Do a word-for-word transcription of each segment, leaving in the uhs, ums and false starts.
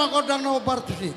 Gondang na hombar tusi.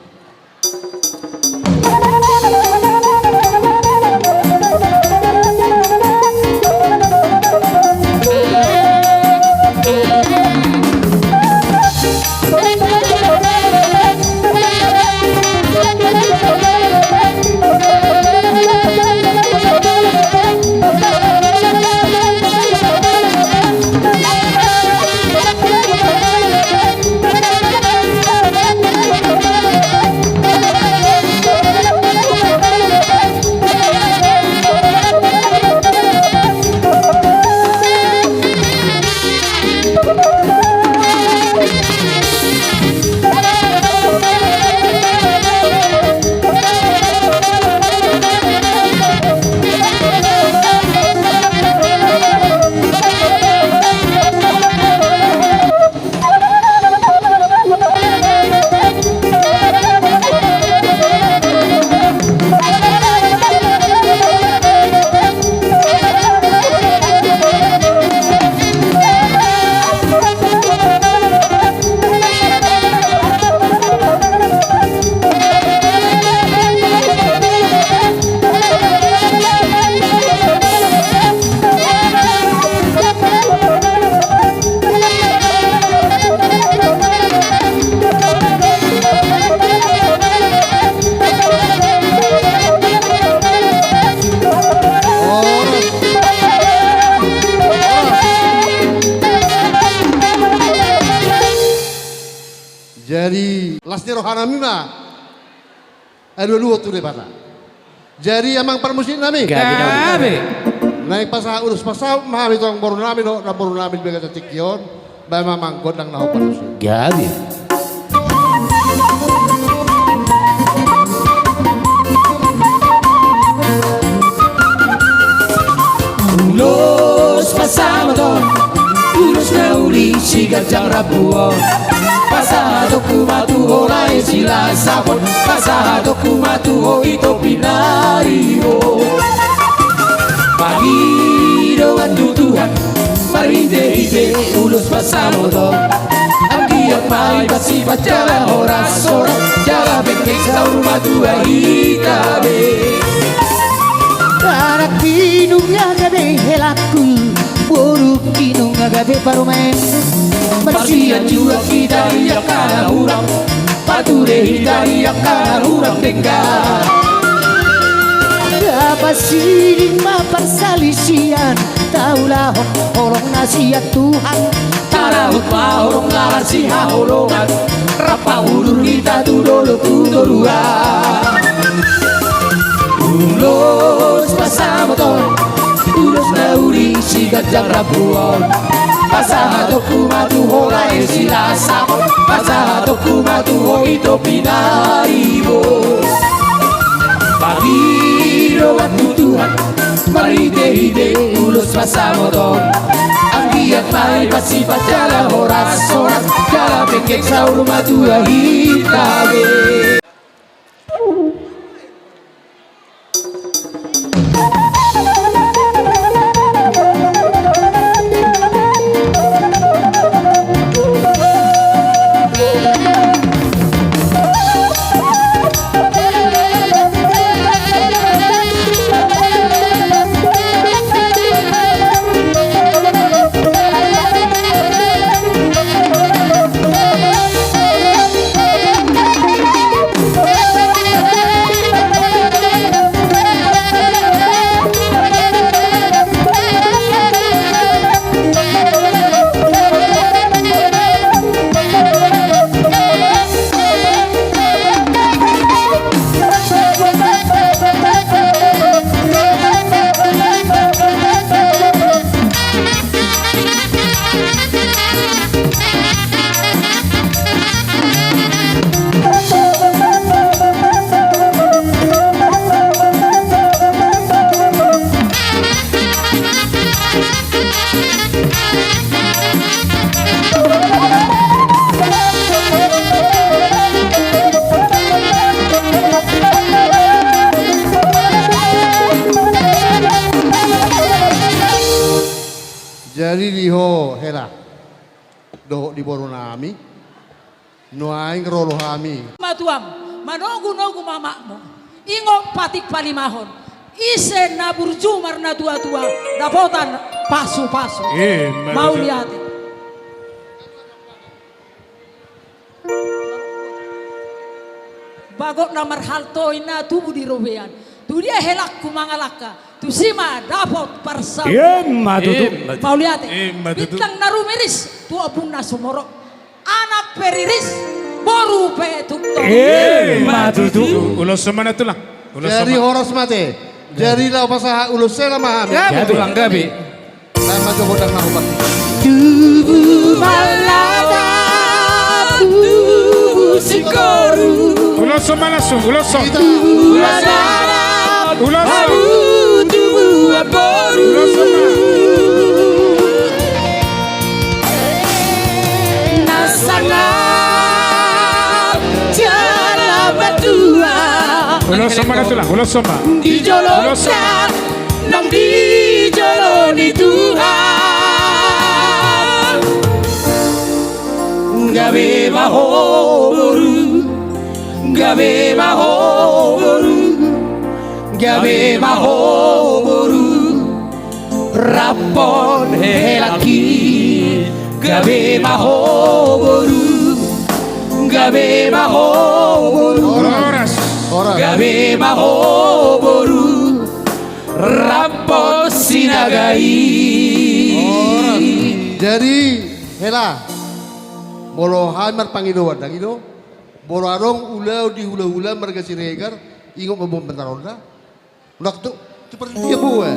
Jadi, las ni rohanami ma. Alualuhon tu Debata. Jadi amang parmusik nami. Gabe. Gabe. Naeng pasahat ulos pasaut ma hami tu amang boru nami dohot namboru nami di bagasan tingki on. Baen ma amang gondang na hombar tusi. Gabe. Ulos pasaut on, ulos na uli siganjang rambu on. Pasahatonku ma tu ho lae Silasapon, pasahatonku ma tu ho i topi na ribot. Pangidongan tu Tuhan marhitehite ulos pasaut on. Anggiat ma i pasifat jala horas-horas jala penggeng saur matua hita be. Anak ni nunga gabe helangku, boru ni nunga gabe parumaen. Marsianjuan hita di angka na hurang, pature hita di angka na hurang denggan. Tapasiling ma parsalisian, taulahon holong na sian Tuhan. Tarahut ma holong na marsihaholongan, rap paudur hita tu dolok tu toruan. Ulos pasaut on, ulos na uli siganjang rambu on. Pasahatonku ma tu ho lae Silasapon, pasahatonku ma tu ho i topi na ribot. Pangidongan tu Tuhan marhitehite ulos pasaut on. Anggiat ma i pasifat jala horas-horas jala penggeng saur matua hita be. Jadi di ho hela dohot di boru nami. Nuaeng ro do hami. Ma tuam, manogunogu ma amakmu. Ingot patik palimahon. Ise na burju marnatuatua, dapotan pasupasu. Eh, ma tutu. Mauliate. Bagot na marhalto inna tubu di robean. Tu dia helangku mangalangka, tusi ma dapot parsaulian. Eh, ma tutu. Eh, ma tutu. Mauliate. Eh, ma tutu. Bintang na rumiris tu ombun na sumorop. Anak pe riris, boru pe tungtong. Eh, ma tutu. Ulos ma na tulang. Ulos ma. Jadi horas ma ate. Jadi laho pasahat ulos hela ma hami. Gabe tulang, gabe. Laho ma jo godang na hobas. Tubu ma lada, tubu singkoru. Ulos ma langsung, ulos ma. Tubu ma lada. Ulos ma. Hamu tubu ma boru. Ulos ma. Na sangap jala matua. Ulos ma na tulang, ulos ma. Di jolo. Ulos ma. Nang di jolo ni Tuhan. Gabe ma ho boru. Gabe ma ho boru, gabe ma ho boru, rap dohot helangki. Gabe ma ho boru, gabe ma ho boru. Horas. Horas. Gabe ma ho boru, rap dohot sinaga i. Horas. Jadi, hela, molo hami marpangidoan, ndang i do? Molo adong ulaon di hulahula marga Siregar, ingot ma buat bentaronda. Unang tu, tu pardia boa.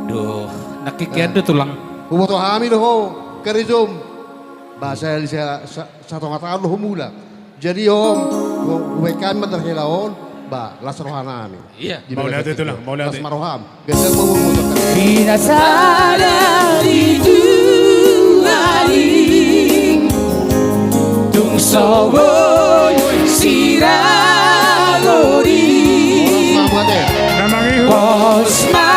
Duh, nangkin kian do tulang. Huboto hami do ho, karejom. Ba sahali sa, sa, satonga taon do ho mulak. Jadi om, hu, hubaen hami mandar hela on, ba las rohanami. Iya, mauliate tulang, mauliate. Las ma roham. Gabe ma umur. Binasa di Tuhan i, tung so boi siragot i. Pos ma